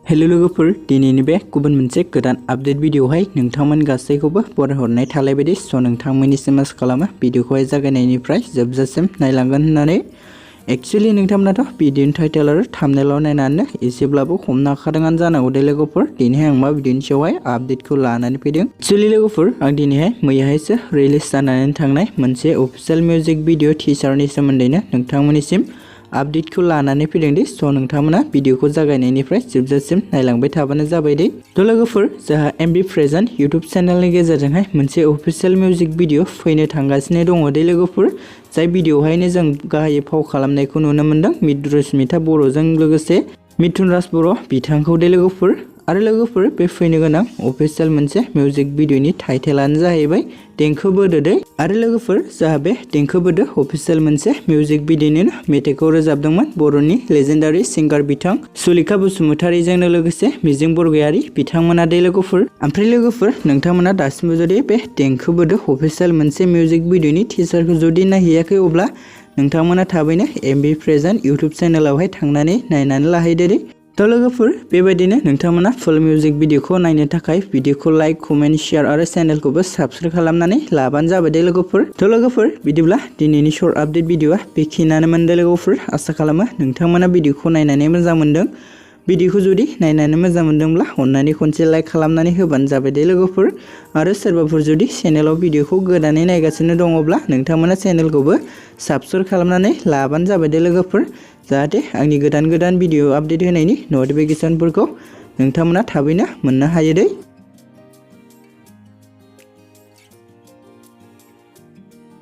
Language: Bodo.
हेलो लोगोफोर दिनैनि बे गुबुन मोनसे गोदान आपडेट भिडियोहाय नोंथांमोन गासैखौबो बरायहरनाय थालाय बायदि नोंथांमोननिसिम आसा खालामो भिडियोखौहाय जागायनायनिफ्राय जोबजासिम नायलांगोन होननानै एक्चुअली नोंथांमोनाथ' भिडियोनि टाइटेल आरो थाम्बनेलाव नायनानै एसेब्लाबो हमनो हाखादोंआनो जानांगौ दे लोगोफोर दिनैहाय आं मा भिडियोनि सायावहाय आपडेटखौ लानानै फैदों। एक्चुअली लोगोफोर आं दिनैहाय मैयाहायसो रिलिज जानानै थांनाय मोनसे अफिशियेल मिउजिक भिडियो टिजारनि सोमोन्दैनो नोंथांमोननिसिम आपडेटखौ लानानै फैदों दे नोंथांमोना भिडियोखौ जागायनायनिफ्राय जोबजासिम नायलांबाय थाबानो जाबाय दे। लोगोफोर जोंहा एमबि प्रेजेन्ट यूट्यूब चेनेलनि गेजेरजोंहाय मोनसे अफिशियेल मिउजिक भिडियो फैनो थांगासिनो दङ दे लोगोफोर जाय भिडियोहायनो जों गाहायै फाव खालामनायखौ नुनो मोनदों मिद्रुस्मिता बर'जों लोगोसे मिथुनराज बर' बिथांखौ दे लोगोफोर आरो लोगोफोर बे फैनो गोनां अफिशियेल मोनसे मिउजिक भिडियोनि टाइटेलानो जाहैबाय देंखो बोदो दे आरो लोगोफोर जोंहा बे देंखो बोदो अफिशियेल मोनसे मिउजिक भिडियोनि मेथाइखौ रोजाबदोंमोन बर'नि लेजेन्डारि सिंगार बिथां सुलेखा बसुमतारीजोंनो लोगोसे मिजिं बरगयारी बिथांमोना दे लोगोफोर। ओमफ्राय लोगोफोर नोंथांमोना दासिमबो जुदि बे देंखो बोदो अफिशियेल मोनसे मिउजिक भिडियोनि टिजारखौ जुदि नायहैयाखै अब्ला नोंथांमोना थाबैनो एमबि प्रेजेन्ट यूट्यूब चेनेलावहाय थांनानै नायनानै लाहैदो दे। लोगोफोर बेबायदिनो नोंथांमोना फुल मिउजिक भिडियोखौ नायनो थाखाय भिडियोखौ लाइक कमेन्ट शेयार आरो चेनेलखौबो साबस्क्राइब खालामनानै लाबानो जाबाय दे लोगोफोर। लोगोफोर बिदिब्ला दिनैनि शर्ट आपडेट भिडियोआ बेखिनियानोमोन दे लोगोफोर आसा खालामो नोंथांमोना भिडियोखौ नायनानै मोजां मोनदों। भिडियोखौ जुदि नायनानै मोजां मोनदोंब्ला अन्नानै खनसे लाइक खालामनानै होबानो जाबाय दे लोगोफोर आरो सोरबाफोर जुदि चेनेलाव भिडियोखौ गोदानै नायगासिनो दङब्ला नोंथांमोना चेनेलखौबो साबस्क्राइब खालामनानै लाबानो जाबाय दे लोगोफोर जाहाथे आंनि गोदान भिडियो आपडेट होनायनि नटिफिकेशनफोरखौ नोंथांमोना थाबैनो मोननो हायो दे।